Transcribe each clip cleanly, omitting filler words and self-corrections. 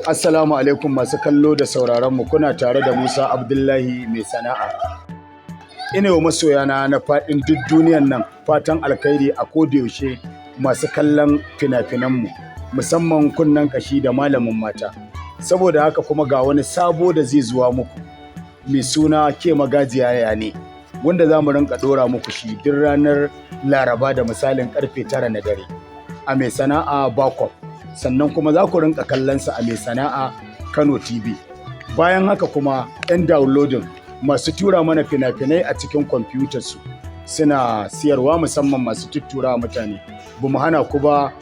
Assalamu alaikum masu kallo da sauraron mu, kuna tare da Musa Abdullahi mai sana'a. Ina wa masoyana na faɗin duk duniyan nan fatan alkhairi a kodayaushe, masu kallon fina-finanmu, musamman Kunnen Kashi da Malamin Mata. Saboda haka kuma ga wani sabo da zai zuwa muku mai suna Ke Magajiya Ya Ne, wanda za mu rinka ɗora muku shi duk ranar Laraba da misalin karfe 9 na dare a Mai Sana'a Bakwai. Sannan kuma za ku rinka kallonsa a Mai Sana'a Kano TV. Bayan haka kuma 'yan downloading masu tura mana fina-finai a cikin kwamfutarsu suna siyarwa, musamman masu tuttura mutane, ba mu hana ku ba,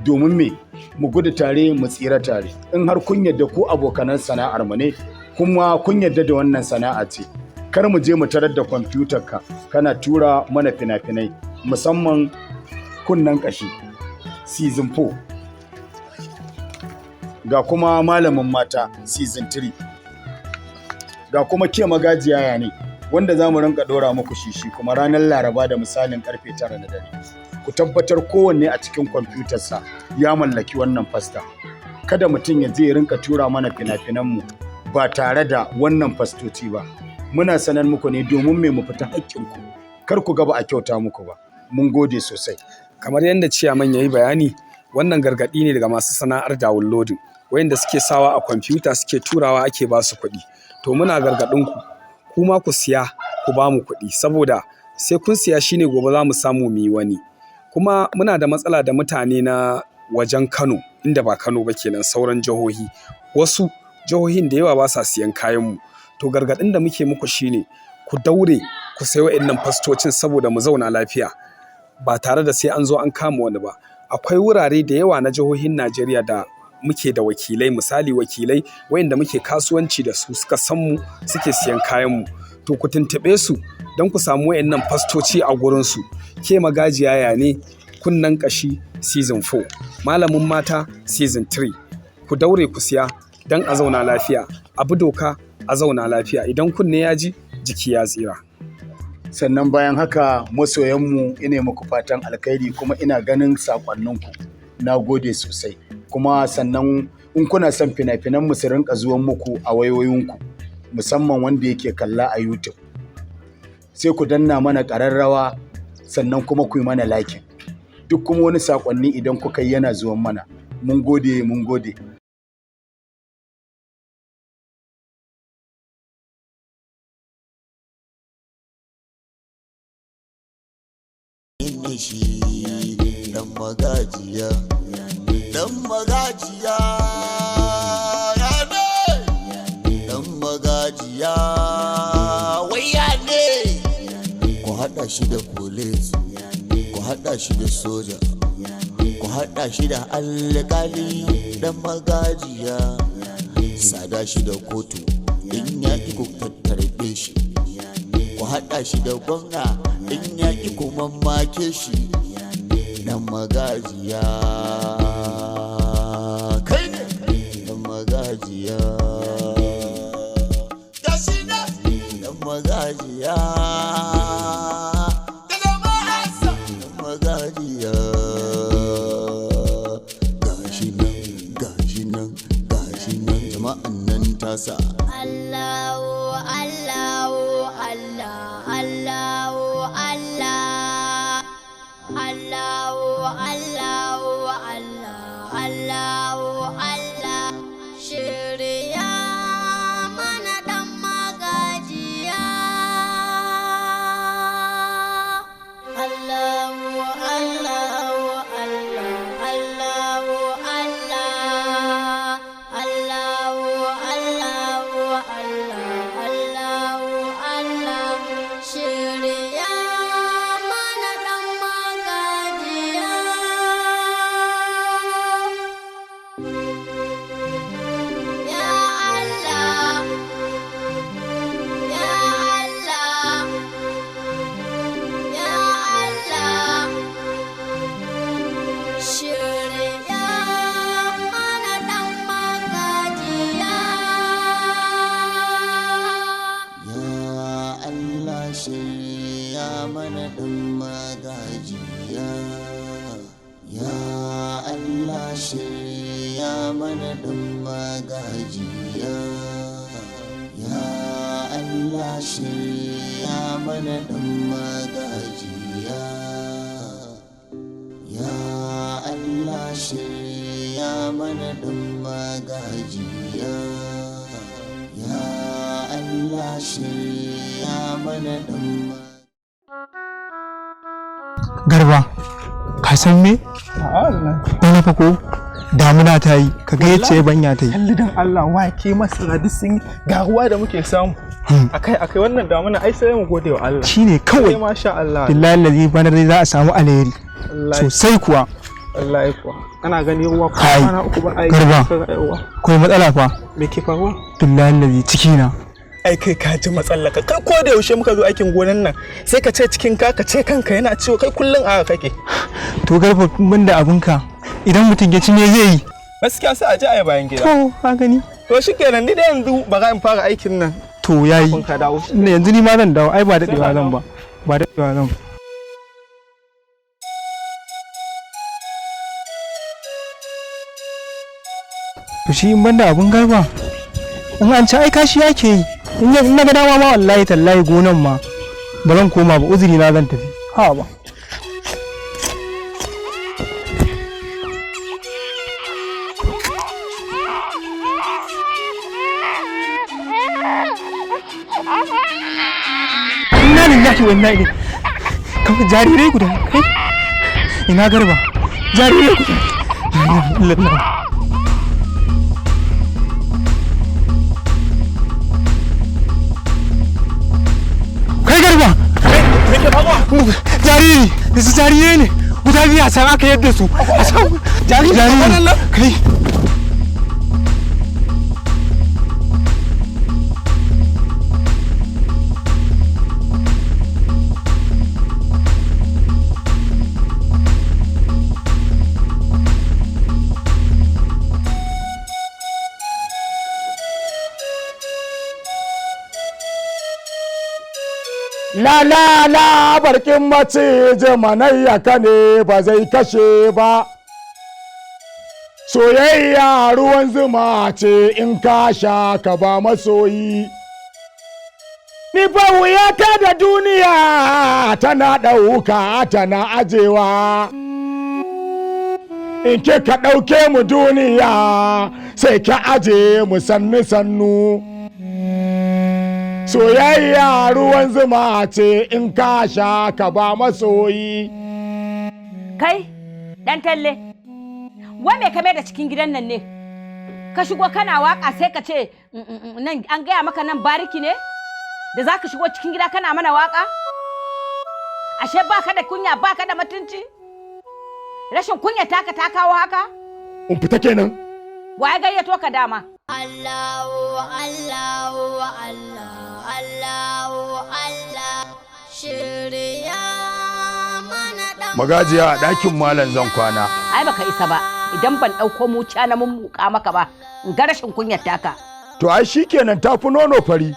domin me mu gudu tare mu tsira tare. In har kun yadda ku abokanan sana'ar mu ne, kuma kun yadda da wannan sana'a ce, kar mu je mu tarar da kwamfutar ka kana tura mana fina-finai, musamman Kunnen Kashi season 4, ga kuma Malamin Mata season 3, ga kuma Ke Magajiya Ya Ne, wanda za mu rinka ɗora muku shi kuma ranar Laraba da misalin karfe 9 na dare. Ku tabbatar kowanne a cikin kwamfutarsa ya mallaki wannan fasta. Kada mutum ya je ya rinka tura mana fina-finanmu ba tare da wannan fastoci ba. Muna sanar muku ne domin me mu fita haƙƙinku, kar ku ga ba a kyauta muku ba. Mun gode sosai. Kamar yadda ciyaman ya yi bayani, wannan gargaɗi ne daga masu sana'ar downloading, wayanda suke sawa a kwamfuta suke turawa ake ba su kuɗi. To, muna gargaɗin ku, kuma ku siya ku ba mu kuɗi, saboda sai kun siya shine gobe za mu samu mu yi wani. Kuma muna da matsala da mutane na wajen Kano, inda ba Kano ba kenan, sauran jihohi. Wasu jihohin da yawa ba sa siyan kayan mu. To, gargaɗin da muke muku shine ku daure ku sayi wa'innan fastocin saboda mu zauna lafiya ba tare da sai an zo an kama wani ba. Akwai wurare da yawa na jihohin Najeriya da muke da wakilai, misali wakilai wayanda muke kasuwanci da su, suka san mu, suke siyan kayan mu. To, ku tuntuɓe su don ku samu wayannan fastoci a gurin su: Ke Magajiya Ya Ne, Kunnen Kashi season 4, Malamin Mata season 3. Ku daure ku siya don a zauna lafiya, abu doka a zauna lafiya. Idan kunne ya ji, jiki ya tsira. Sannan bayan haka, masoyanmu, ina muku fatan alkhairi kuma ina ganin sakonninku, na gode sosai. Kuma sannan in kuna son fina-finanmu su rinka zuwan muku a wayoyinku, musamman wanda yake kalla a YouTube, sai ku danna mana ƙararrawa, sannan kuma ku yi mana liking. Duk kuma wani sakonni idan kuka yi yana zuwan mana. Mun gode, mun gode. Shi dan magajiya, dan magajiya ya ne, dan magajiya wai ya ne. Ku haɗa shi da police, ku haɗa shi da soja, ku haɗa shi da alƙali. Dan magajiya, sada shi da kotu, in ya ƙi ku tattarbe shi. Ku haɗa shi da gwamna, in ya ƙi ku mamake shi. Dan magajiya kai ne, dan magajiya gashi nan, dan magajiya da jama'arsa, dan magajiya gashi nan, gashi nan, gashi nan, jama'an nan tasa. Allahu Allahu Allah, Allahu Allah, Allahu Allahu Allah, Allahu Allah, shirya mana dan magajiya. Allahu Allahu Allah, Allahu Allah, Allahu Allahu Allah, Allahu Allah, shirya mana dan magajiya. Ya Allah, Ya Allah, Ya Allah, shirya mana dan magajiya. Ya Allah, shirya mana ɗan magajiya. Ya Allah, shirya mana. mana dan magajiya. Ya Allah, shirya mana dan magajiya. Ya Allah, shirya mana dan magajiya. Ya Allah, shirya mana dan. Garba, ka san me? Bana fa ko damuna ta yi, ka ga yacce banya ta yi. Kalli dan Allah, wake, masara duk sun yi, ga ruwa da muke samu akai akai. Wannan damuna ai sai mu gode wa Allah. Shine kawai. Sai masha Allah. Billahi lazi, bana dai za a samu alheri. Wallahi. Sosai kuwa. Wallahi kuwa, ana gani ruwa Kai, kwana 3 ba ai. Garba. Ruwa. Ko matsala fa. Me ke faruwa? Billahi lazi, ciki na. Ai kai ka ji matsalar ka. Kai ko da yaushe muka zo aikin gonan nan sai ka ce cikin ka, ka ce kanka yana ciwo. Kai kullun a haka kake. To Garba, ban da abinka, idan mutum ya ci me zai yi? Gaskiya sai a je a yi bayan gida. To ka gani. To shikenan, ni da yanzu ba za in fara aikin nan. To yayi. Kun ka dawo. Ne yanzu ni ma zan dawo, ai ba daɗewa zan ba. Ba daɗewa zan ba. To shi in banda abun Garba, in an ci ai kashi yake yi. In na ga dama ma, wallahi tallahi, gonan ma ba zan koma ba, uzuri na zan tafi. Ha ba. Inna lillahi wa inna ilaihi. Kamar jarirai guda kai. Ina Garba? Jarirai guda. La ilaha illallah. Kai Garba! Jariri, da su jarirai ne. Guda biyu a can aka yadda su. A can jariri, jariri. Kai. La la la, barkin maciji manayya ka ne ba zai kashe ba. Soyayya ruwan zuma ce, in ka sha ka ba masoyi. Ni fa wuyata da duniya tana ɗauka tana ajewa. In kika ɗauke mu duniya sai ki aje mu sannu sannu. Soyayya ruwan zuma ce, in ka sha ka ba masoyi. Kai, ɗan talle, wai me ka da cikin gidan nan ne? Ka shigo kana waka sai ka ce nan an gaya maka nan bariki ne? Da za ka shigo cikin gida kana mana waka? Ashe baka da kunya, baka da mutunci? Rashin kunya taka ta kawo haka? In fita kenan. Wa ya gayyato ka dama? Allahu Allahu Allah Allahu Allah, shirya mana dan. Magajiya, a ɗakin malam zan kwana. Ai baka isa ba, idan ban ɗauko muciya na mummuka maka ba, in ga rashin kunyar taka. To ai shikenan, ta fi nono fari.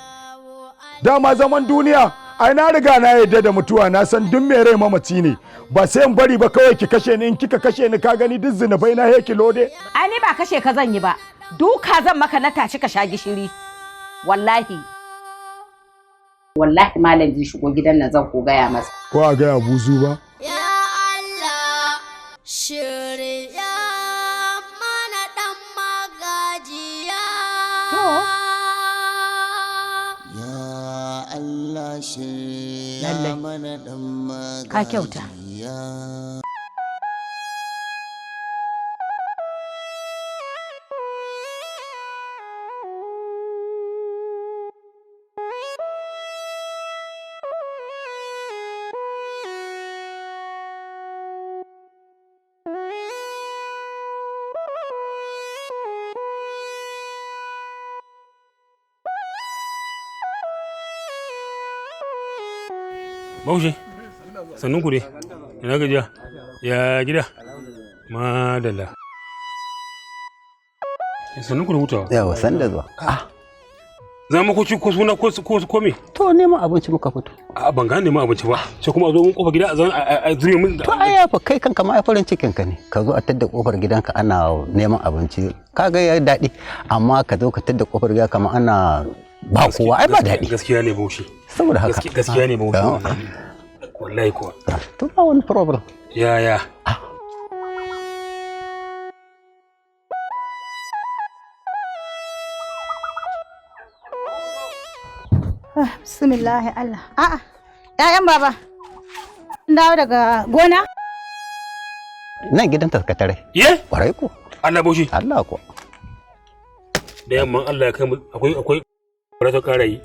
Dama zaman duniya ai na riga na yarda da mutuwa, na san duk mai rai mamaci ne. Ba sai in bari ba kawai ki kashe ni, in kika kashe ni ka gani duk zinubai na heki lode. Ai ni ba kashe ka zan yi ba, duka zan maka na tashi ka sha gishiri. Wallahi. Wallahi malam zai shigo gidan nan, zan ko gaya masa. Ko a gaya buzu ba. Ya Allah, shirya mana dan magajiya. Ya Allah, shirya Lallai. mana dan Ka kyauta. magajiya. Baushe, sannun ku dai, ina gajiya, ya gida, madalla. Sannun ku da hutawa. Yawa, san da zuwa. Ah, Za mu ko ci ko suna ko ko ko me? To neman abinci muka fito. A ban gane neman abinci ba. Sai kuma a zo mun kofar gida a zauna a zure mun. To ai ya fa kai kanka ma ai farin cikin ka ne. Ka zo a tadda kofar gidanka ana neman abinci. Kaga ya daɗi amma ka zo ka tadda kofar gida kamar ana ba kowa ai ba daɗi. Gaskiya ne Bauchi. Saboda haka. Gaskiya ne Bauchi. Wallahi kuwa. To ba wani problem. Ya ya. Bismillahi Allah. A'a, ‘ya'yan baba, an dawo daga gona? Nan gidan taskatare. Ye? Kwarai ko. Allah Bauchi. Allah ko. Da yamman Allah ya kai mu akwai akwai ta ƙara yi.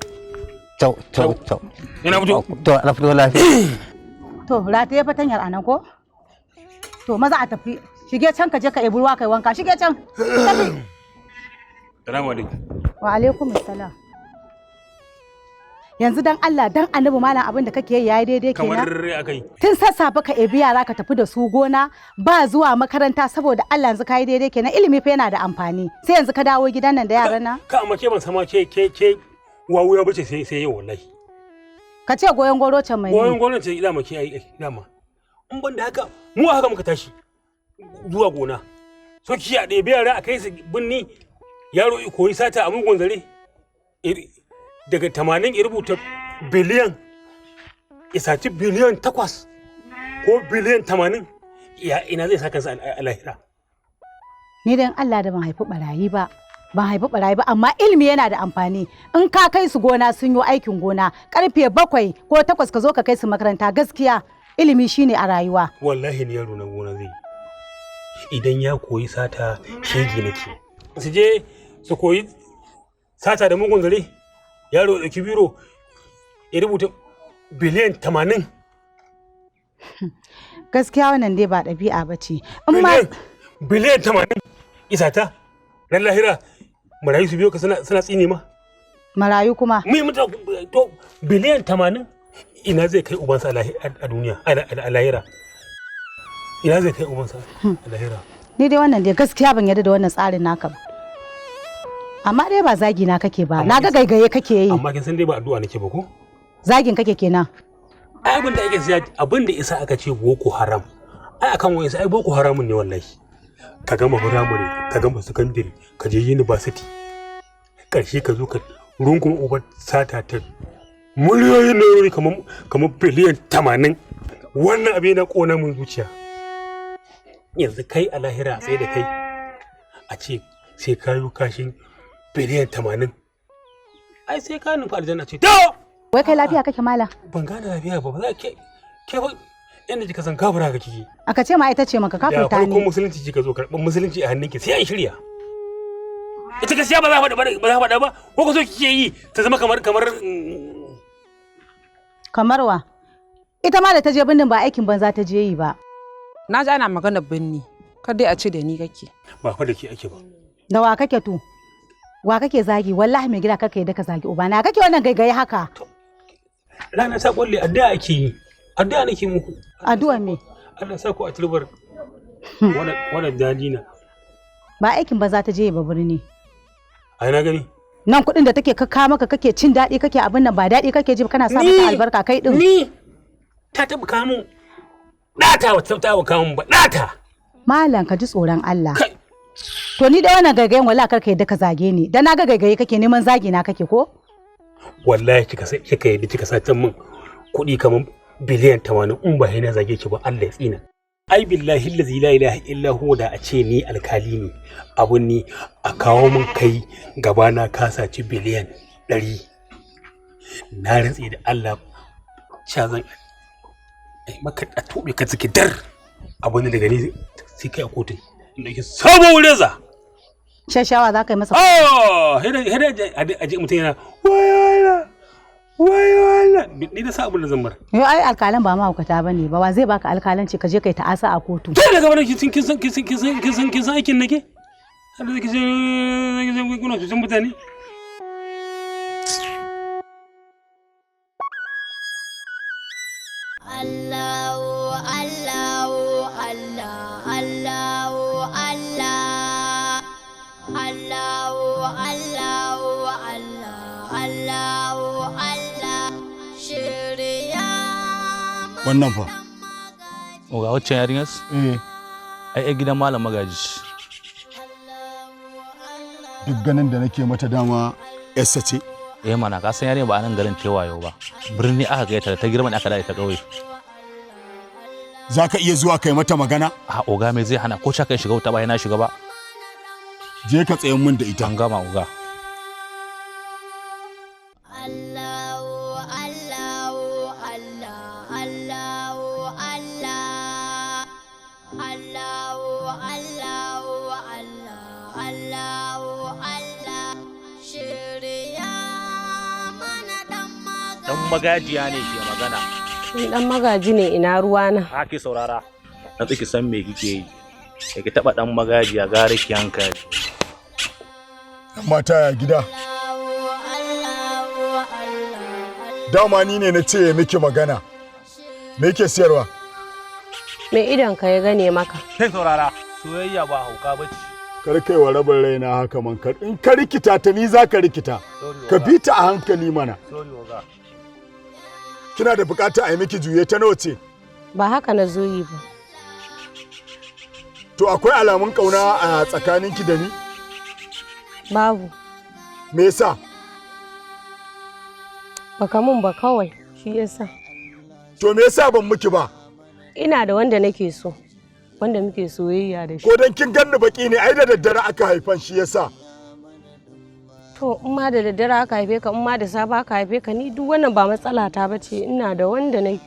Tau tau tau. Ina fito. To na fito lafiya. To, rataye fatanyar anan ko? To, maza a tafi. Shige can ka je ka ebi ruwa kai wanka. Shige can. Tafi. Salamu alaikum. Wa alaikum assalam. Yanzu dan Allah dan Annabi malam abin da kake yi yayi daidai kenan. Kamar akai. Tun sassafe ka ebi yara ka tafi da su gona ba zuwa makaranta saboda Allah yanzu kayi daidai kenan ilimi fa yana da amfani. Sai yanzu ka dawo gidan nan da yaran nan. Ka amma ke ban sama ke ke ke wawuya bace sai sai yau wallahi. Ka ce goyon goro can mai. Goyon goro ce dama ke ai dama. In ban da haka mu haka muka tashi zuwa gona. So ki a ɗebi yara a kai su binni yaro ya koyi sata a mugun zare. Daga 80 ya rubuta biliyan ya saci biliyan 8 ko biliyan 80 ya ina zai sa kansa a lahira. Ni dan Allah da ban haifi barayi ba. Ban haifi barayi ba amma ilimi yana da amfani. In ka kai su gona sun yi aikin gona karfe 7 ko 8 ka zo ka kai su makaranta gaskiya ilimi shine a rayuwa. Wallahi ni yaro na gona zai. Idan ya koyi sata shege nake. Su je su koyi sata da mugun zare. Yaro ya ɗauki biro ya rubuta biliyan 80. Gaskiya wannan dai ba ɗabi'a ba ce. Biliyan 80 isata ran lahira marayu su biyo ka suna tsine ma. Marayu kuma? Mai mutu to biliyan 80 ina zai kai ubansa a duniya a lahira. Ina zai kai ubansa a lahira. Ni dai wannan dai gaskiya ban yarda da wannan tsarin naka ba. Amma dai ba zagi na kake ba, na ga gaigaye kake yi. Amma kin san dai ba addu'a nake ba ko? Zagin kake kenan. Ai abin da ake siya abin da isa aka ce Boko Haram. Ai akan wani sai ai Boko Haramun ne wallahi. Ka gama firamare, ka gama sakandare, ka je university. Karshe ka zo ka runguma uban sata ta miliyoyin nairori kamar kamar biliyan 80. Wannan abin yana kona mun zuciya. Yanzu kai a lahira sai da kai a ce sai kayo kashin biliyan 80. Ai sai ka nufi aljanna ce. To! Wai kai lafiya kake malam? Ban gane lafiya ba, ba za ke ke fa inda kika san kafira ka kike. Aka ce ma ita ce maka kafirta Da ne. farko musulunci kika zo karɓar musulunci a hannunki sai an shirya. Ita gaskiya ba za faɗa ba ba za faɗa ba ko ko so kike yi ta zama kamar kamar Kamar wa? Ita ma da ta je birnin ba aikin banza ta je yi ba. Na ji ana maganar birni, kar dai a ce da ni kake. Ba fa da ke ake ba. Da wa kake to? Wa kake zagi? Wallahi mai gida kake da ka zagi ubana. Kake wannan gaigaye haka? Rana ta kwalle addu'a ake yi. Addu'a nake muku. Addu'a me? Allah sa ku a turbar wannan wannan dalina. Ba aikin banza ta je yi ba birni. Ai na gani. Nan kuɗin da take kakka maka kake cin daɗi kake abin nan ba daɗi kake ji ba kana sa mata albarka kai din. Ni ta taɓa kamun ɗata ba ta taɓa kamun ba ɗata. Malam ka ji tsoron Allah. To ni da wannan gaigayen wallahi kar ka yadda ka zage ni. Dan na ga gaigaye kake neman zagi na kake ko? Wallahi kika sai kika yadda kika satan min kuɗi kamar biliyan 80 in ba sai na zage ki ba Allah ya tsina. Ai billahi allazi la ilaha illa huwa da a ce ni alkali ne abun ni a kawo min kai gaba na kasa ci biliyan 100. Na rantse da Allah sha zan ai maka a tobe ka tsiki dar abun da daga ni sai kai a kotun. Da ke sabon reza. Shashawa za ka yi masa. Oh, heda heda aje mutum yana wayana wayana ni da sa abin da zan bar. Yo ai alkalan ba mahaukata bane ba wa zai baka alkalanci ka je kai ta'asa a kotu. Kai daga wannan kin kin san kin san kin san kin san kin san aikin nake? Har da kin san kuna cutan mutane. Allahu Allahu Allah Allahu Allah Allahu Allahu Allah Allahu Allah shirya. Wannan fa? Oga, waccan yarinyar? Eh. Ai ai gidan Malam Magaji. Duk ganin da nake mata dama yarsa ce. Eh mana, ka san yarinya ba a nan garin tewayo ba. Birni aka kai ta, da ta girma ne aka dai ta kauye. Za ka iya zuwa kai mata magana? A oga, me zai hana? Ko kai shiga wuta ba na shiga ba. Je ka tsayen min da ita. An gama, oga. Allahu Allahu Allah Allahu Allah Allahu Allahu Allah Allahu Allah shirya mana dan. Dan Magajiya ne ke magana. Ni dan Magaji ne, ina ruwana. Ha ki saurara. Na tsiki san me kike yi. Da ki taba dan Magajiya gara ki hankali. Mata, ya gida? Dama ni ne na ce ya miki magana. Me yake siyarwa? Me idon ka ya gane maka? Kai saurara, soyayya ba hauka bace. Kar kai wa rabin raina haka man, kar in ka rikita ta ni za ka rikita. Ka bi ta a hankali mana. Sorry, oga. Kina da bukata a yi miki juye, ta nawa ce? Ba haka na zo yi ba. To akwai alamun kauna a tsakaninki da ni? Babu. Me yasa? Baka mun ba kawai, shi yasa. To me yasa ban miki ba? Ina da wanda nake so. Wanda muke soyayya da shi. Ko dan kin ganni baki ne? Ai da daddare aka haifan, shi yasa. To in ma da daddare aka haife ka, in ma da safe aka haife ka, ni duk wannan ba matsala ta bace, ina da wanda nake.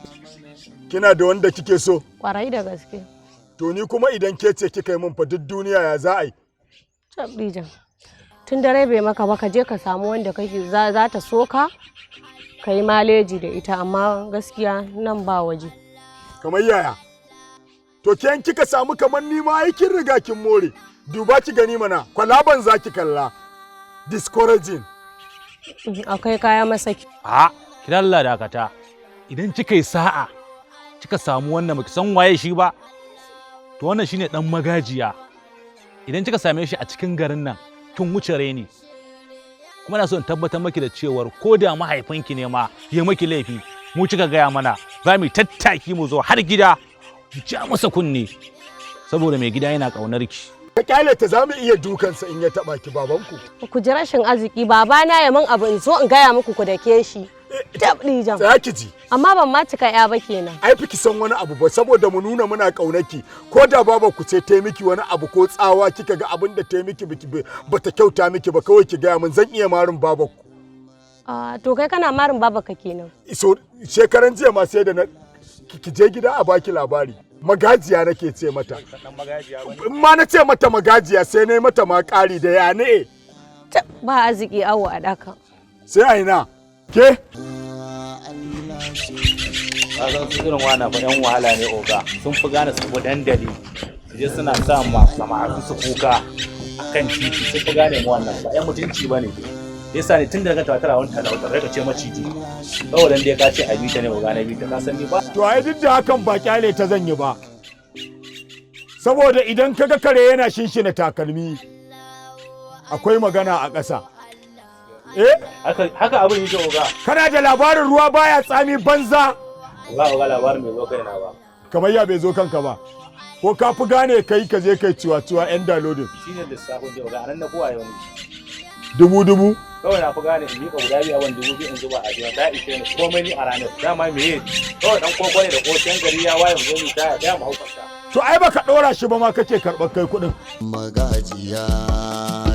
Kina da wanda kike so? Kwarai da gaske. To ni kuma idan ke ce kika yi min fa, duk duniya ya za a yi? Tablijan. Tun dare bai maka ba, ka je ka samu wanda kake za ta so ka, ka yi maleji da ita, amma gaskiya nan ba waje. Kamar yaya? To ke kika samu kamar ni ma ai kin riga kin more. Duba ki gani mana, kwalaban za ki kalla. Discouraging. Akwai kaya masaki. A ki Allah dakata. Idan kika yi sa'a kika samu wannan, baki san waye shi ba. To wannan shine dan Magajiya. Idan kika same shi a cikin garin nan kin wuce reni. Kuma na so in tabbatar maki da cewar ko da mahaifinki ne ma ya maki laifi, mu kika gaya mana, za mu tattaki mu zo har gida mu ja masa kunne, saboda mai gida yana ƙaunar ki. Ka kyale ta, za mu iya dukansa in ya taba ki, babanku. Ku ji rashin arziki, babana ya min abu in zo in gaya muku ku dake shi. Tablijan. Tsaya ki ji. Amma ban ma cika ya ba kenan. Ai fi ki san wani abu ba, saboda mu nuna muna ƙaunaki, ko da baba ku ce ta miki wani abu ko tsawa kika ga abin da ta miki biki bata kyauta miki ba, kawai ki gaya min, zan iya marin babanku. Ah, to kai kana marin babanka kenan. So shekaran jiya ma sai da na ki je gida a baki labari. Magajiya nake ce mata. In ma na ce mata Magajiya sai na yi mata ma ƙari da ya ne. Ba arziki awo a daka. Sai a ina? Ke? Kasan su irin wana fa yan wahala ne oga, sun fi gane su dandali su je suna sa ma samari su kuka a kan titi, sun fi gane mu, wannan ba yan mutunci ba ne. Yasa ne tun daga tara wani talauta sai ka ce maciji, saboda dai ka ce a bita ne oga, na bita, ka san ni ba. To ai duk da hakan ba kyale ta zan yi ba. Saboda idan kaga kare yana shinshina takalmi, akwai magana a ƙasa. Eh? Haka abin yake, oga. Kana da labarin ruwa baya tsami banza. Allah oga, labarin bai zo kaina ba. Kamar ya bai zo kanka ba? Ko ka fi gane kai ka je kai ciwa-ciwa yan downloading? Shine lissafin je oga, anan na kowa yau ne. Dubu dubu. Kawai na fi gane in miƙa guda biyu, abin 2000 in zuba a jiya ta ishe ni komai ni a ranar. Dama meye? Kawai dan koko ne da koshin gari ya waye mu zo mu taya ɗaya mu haukata. To ai baka ɗora shi ba ma kake karɓar kai kuɗin. Magajiya,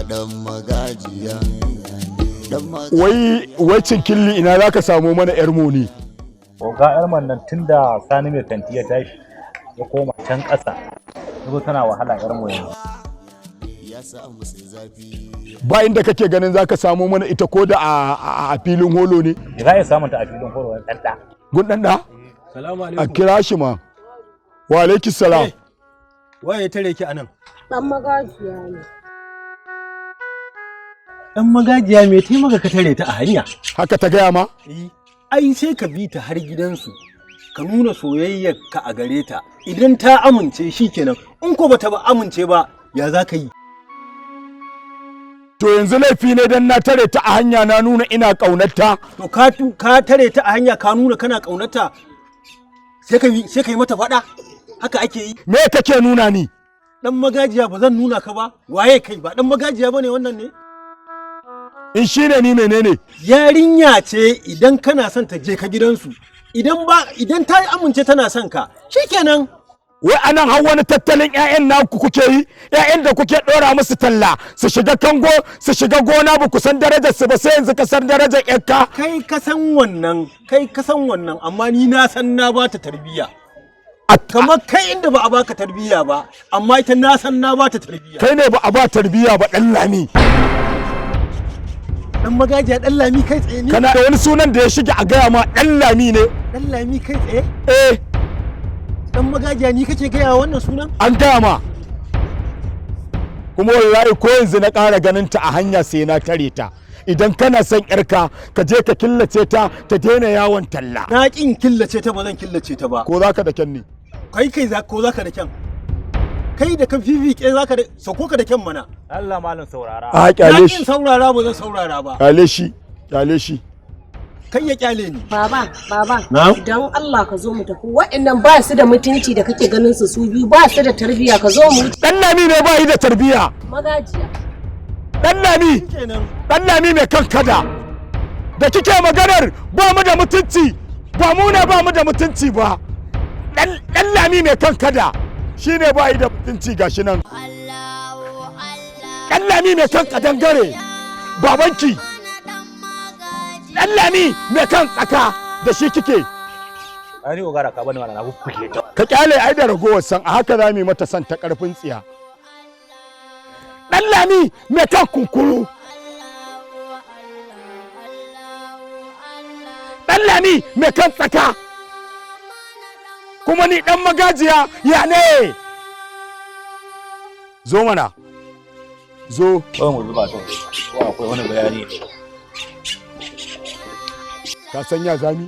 dan Magajiya, dan. Wai wai cinkilli, ina za ka samu mana yar muni? Oga, yar man nan tun da Sani mai kanti ya tashi ya koma can ƙasa. Yazo tana wahala yar mu yanzu. Ya samu sai zafi. Ba inda kake ganin za ka samo mana ita, ko da a filin holo ne? Za a iya samun ta a filin holo ɗan ɗa. Gun ɗan ɗa? Salamu A alaikum. kira shi ma. Wa alaikis salam. Waye tare ki anan? Dan Magajiya ne. Dan Magajiya, me taimaka ka tare ta a hanya? Haka ta gaya ma? Ai sai ka bi ta har gidansu. Ka nuna soyayyar ka a gare ta. Idan ta amince shikenan, in ko bata ba amince ba, ya za ka yi? To yanzu laifi ne dan na tare ta a hanya na nuna ina ƙaunarta? To ka tare ta a hanya ka nuna kana ƙaunarta, sai ka yi mata faɗa? Haka ake yi? Me kake nuna ni? Dan magajiya, ba zan nuna ka ba. Waye kai? Ba dan magajiya bane wannan ne? In shi ne, ni menene? Yarinya ce, idan kana son ta, je ka gidansu. Idan ba idan ta amince tana son ka, shikenan. Wai anan har wani tattalin 'ya'yan naku kuke yi? 'Ya'yan da kuke ɗora musu talla su shiga kango, su shiga gona, ba ku san darajar su ba, sai yanzu ka san darajar 'yarka? Kai ka san wannan, kai ka san wannan, amma ni na san na ba ta tarbiyya. Kamar kai inda ba a baka tarbiyya ba, amma ita na san na ba ta tarbiyya. Kai ne ba a ba tarbiyya ba, ɗan Lami. Dan magajiya, dan Lami kai tsaye ni? Kana da wani sunan da ya shige a gaya ma ɗan Lami ne? Dan Lami kai tsaye? Eh. Dan magajiya, ni kake gaya wannan sunan? An gaya ma. Kuma wallahi ko yanzu na ƙara ganin ta a hanya sai na tare ta. Idan kana son yarka, ka je ka killace ta, ta daina yawon talla. Na kin killace ta, ba zan killace ta ba. Ko za ka da kyan ne? Kai kai za ko za ka da kyan? Kai da kan fifike za ka da sauko ka da kyan mana. Allah, malam, saurara. A kyale Na shi. kin saurara, ba zan saurara ba. Kyale shi, kyale shi. Kai ya kyale ni. Baba, baba, Na'am? don Allah ka zo mu tafi. Waɗannan ba su da mutunci da kake ganin su, su biyu ba su da tarbiyya, ka zo mu. Dan Lami ne ba yi da tarbiyya. Magajiya. Dan Lami, dan Lami mai kan kada da kike maganar ba mu da mutunci, ba mu ne ba mu da mutunci ba. Dan Lami mai kan kada shine ba yi da mutunci, gashi nan. Dan Lami mai kan kadangare, babanki. Dan Lami mai kan tsaka da shi kike. Ai ni ogara ka bani mana na bubbuge ta. Ka kyale, ai da ragowar san a haka za mu yi mata san ta karfin tsiya. Dan Lami mai kan kunkuru. Dan Lami mai kan tsaka. Kuma ni dan magajiya ya ne? Zo mana, zo. Kawai mu zuba to. Ko akwai wani bayani ne? Ka san ya zami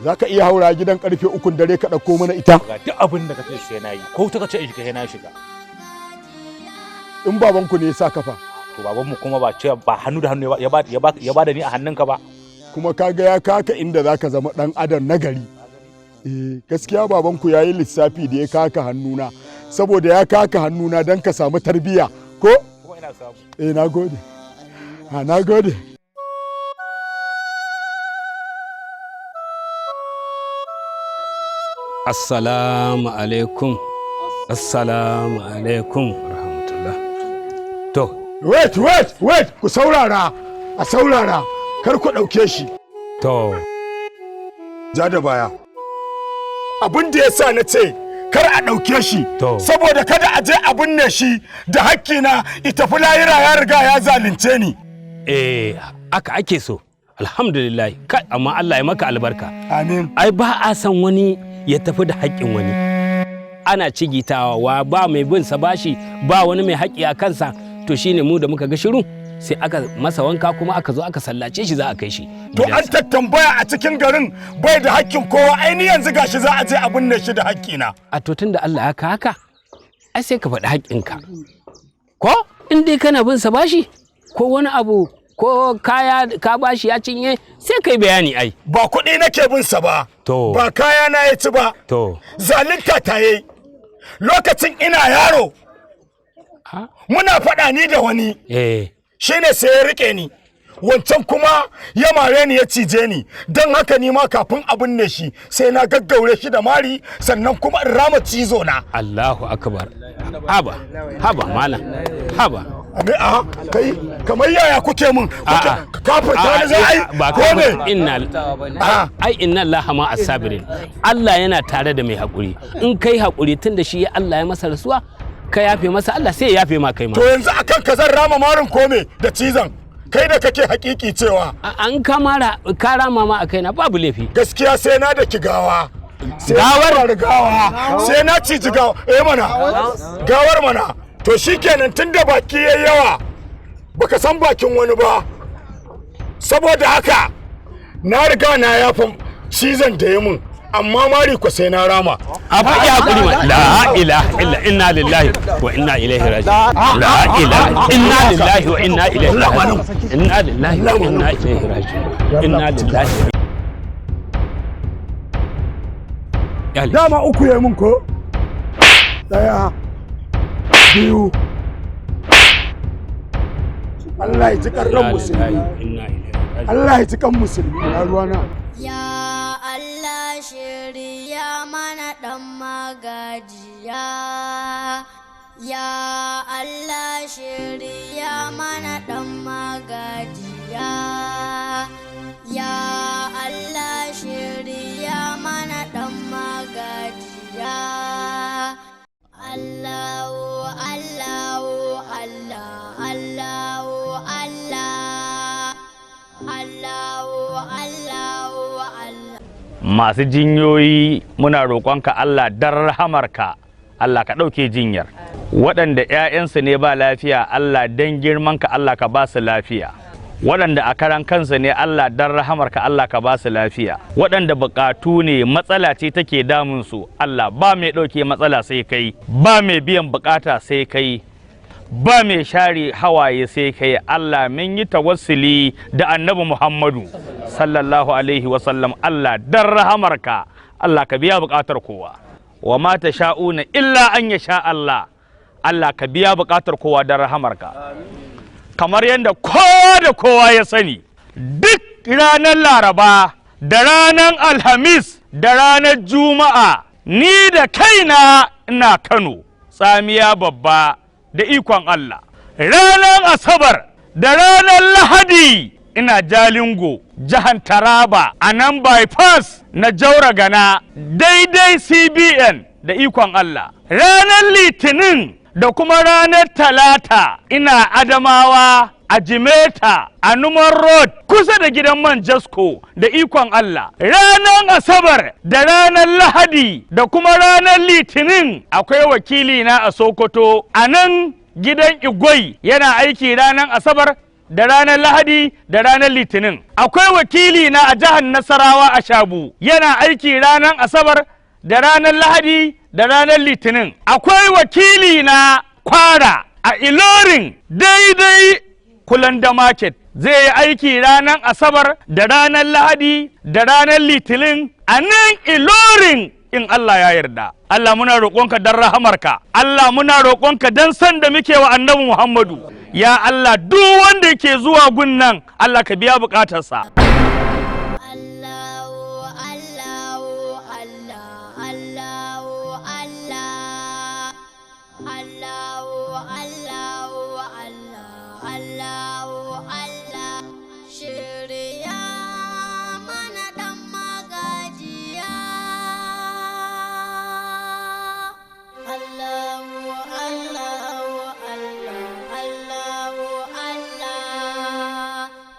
za ka iya haura gidan karfe 3n dare ka ɗauko mana ita? Ga duk abin da kace sai na yi. Ko ta kace in shiga sai na shiga. In babanku ne ya sa kafa? To babanmu kuma ba ce ba hannu da hannu ya ba da ni a hannunka ba. Kuma kaga ya kaka inda za ka zama ɗan adam nagari. Eh, gaskiya babanku ya yi lissafi da ya kaka hannuna, saboda ya kaka hannuna don ka samu tarbiyya ko. Kuma ina samu. Eh, na gode, ha, na gode. Assalamu alaikum. Assalamu alaikum rahmatullah. To, Wait, wait, wait, ku saurara, a saurara, kar ku ɗauke shi. To. Ja da baya. Abin da ya sa na ce kar a ɗauke shi, To. saboda kada a je a binne shi da hakkina, ita fi layira ya riga ya zalunce ni. Eh, aka ake so. Alhamdulillah. Kai, amma Allah ya maka albarka. Amin. Ai ba a san wani ya tafi da haƙƙin wani. Ana cigitawa wa ba mai bin sa bashi, ba wani mai haƙƙi a kansa. To shine mu da muka ga shiru sai aka masa wanka kuma aka zo aka sallace shi, za a kai shi. To an tattambaya a cikin garin, bai da hakkin kowa, aini yanzu gashi za a je a binne shi da hakkina. A to tunda Allah ya ka haka, ai sai ka faɗi haƙƙinka. Ko in dai kana bin sa bashi ko wani abu ko kaya ka bashi ya cinye, sai kai bayani ai. Ba kuɗi nake bin sa ba. To. Ba kaya na ya ci ba. To. Zalunta ta yi. Lokacin ina yaro, muna faɗa ni da wani. Shine sai ya rike ni. Wancan kuma ya mare ni, ya cije ni. Don haka ni ma kafin a binne shi sai na gaggaure shi da mari, sannan kuma in rama cizo na. Allahu akbar. Haba, haba malam. Haba. Ame a kai, kamar yaya kuke mun? Kafirta ni za a yi? Ba Ko ne? Inna ai inna Allah ma as-sabirin. Allah yana tare da mai hakuri. In kai hakuri, tunda shi ya Allah ya masa rasuwa, ka yafe masa, Allah sai ya yafe ma kai ma. To yanzu akan ka zan rama marin kome da cizon? Kai da kake hakiki cewa an kamara ka rama ma a kaina, babu laifi. Gaskiya sai na da gawa. Sai na mari gawa, sai na ciji gawa. Eh mana, gawar mana. To shikenan, tunda baki yayi yawa, baka san bakin wani ba. Saboda haka na riga na yafa cizon da ya mun. Amma mari ko sai na rama. A faɗi hakuri ma. La ilaha illa, inna lillahi wa inna ilaihi raji'un. La ilaha, inna lillahi wa inna ilaihi raji'un. Inna lillahi wa inna ilaihi raji'un. Inna lillahi. Dama uku ya mun ko? Daya, biyu. Allah ya ji ran musulmi. Allah ya ji kan musulmi na ruwana. Ya Allah, shirya mana ɗan magajiya. Ya Allah, shirya mana ɗan magajiya. Ya Allah, shirya mana ɗan magajiya. Allahu, Allahu, Allah, Allahu, Allah, Allahu, Allahu, Allah. Masu jinyoyi, muna roƙonka Allah, dan rahamarka, Allah ka ɗauke jinyar. Waɗanda 'ya'yansu ne ba lafiya, Allah, dan girmanka, Allah ka ba su lafiya. Waɗanda a karan kansu ne, Allah, dan rahamarka, Allah ka ba su lafiya. Waɗanda buƙatu ne, matsala ce take damun su, Allah, ba mai ɗauke matsala sai kai, ba mai biyan buƙata sai kai, ba mai share hawaye sai kai. Allah, mun yi tawassuli da Annabi Muhammadu sallallahu alaihi wasallam, Allah, dan rahamarka, Allah ka biya buƙatar kowa. Wa ma sha'una illa an ya sha Allah. Allah ka biya buƙatar kowa dan rahamarka. Kamar yadda kowa da kowa ya sani, duk ranar Laraba da ranar Alhamis da ranar Juma'a, ni da kaina ina Kano, Tsamiya Babba, da ikon Allah. Ranar Asabar da ranar Lahadi ina Jalingo, jihar Taraba, a nan bypass na Jaura Gana, daidai CBN, da ikon Allah. Ranar Litinin da kuma ranar Talata ina Adamawa, a Jimeta, a Numan Road, kusa da gidan man Jasko, da ikon Allah. Ranar Asabar da ranar Lahadi da kuma ranar Litinin akwai wakili na a Sokoto, a nan gidan Igwai, yana aiki ranar Asabar da ranar Lahadi da ranar Litinin. Akwai wakili na a jihar Nasarawa, a Shabu, yana aiki ranar Asabar da ranar Lahadi da ranar Litinin. Akwai wakili na Kwara, a Ilorin, daidai Kulanda Market, zai yi aiki ranar Asabar da ranar Lahadi da ranar Litinin a nan Ilorin, in Allah ya yarda. Allah, muna roƙonka don rahamarka. Allah, muna roƙonka don san da muke wa Annabi Muhammadu. Ya Allah, duk wanda ke zuwa gun nan, Allah ka biya buƙatarsa. Allahu, Allahu, Allah, Allahu, Allah, Allahu, Allahu, Allah, Allahu, Allah, shirya mana ɗan magajiya. Allahu, Allahu, Allah, Allahu, Allah,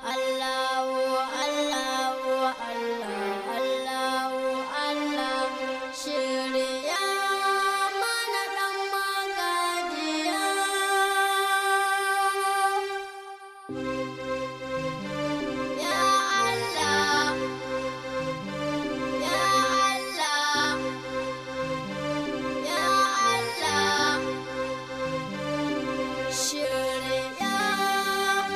Allahu, Allahu, Allah, Allahu, Allah, shirya mana ɗan magajiya. Ya Allah, Ya Allah, Ya Allah, shirya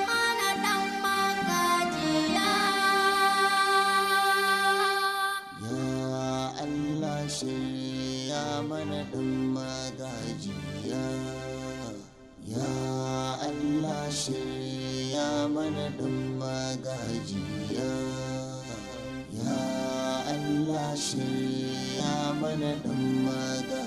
mana ɗan magajiya. Ya Allah, shirya mana ɗan magajiya. Ya Allah, shirya mana ɗan magajiya. Ya Allah, shirya mana ɗan magajiya.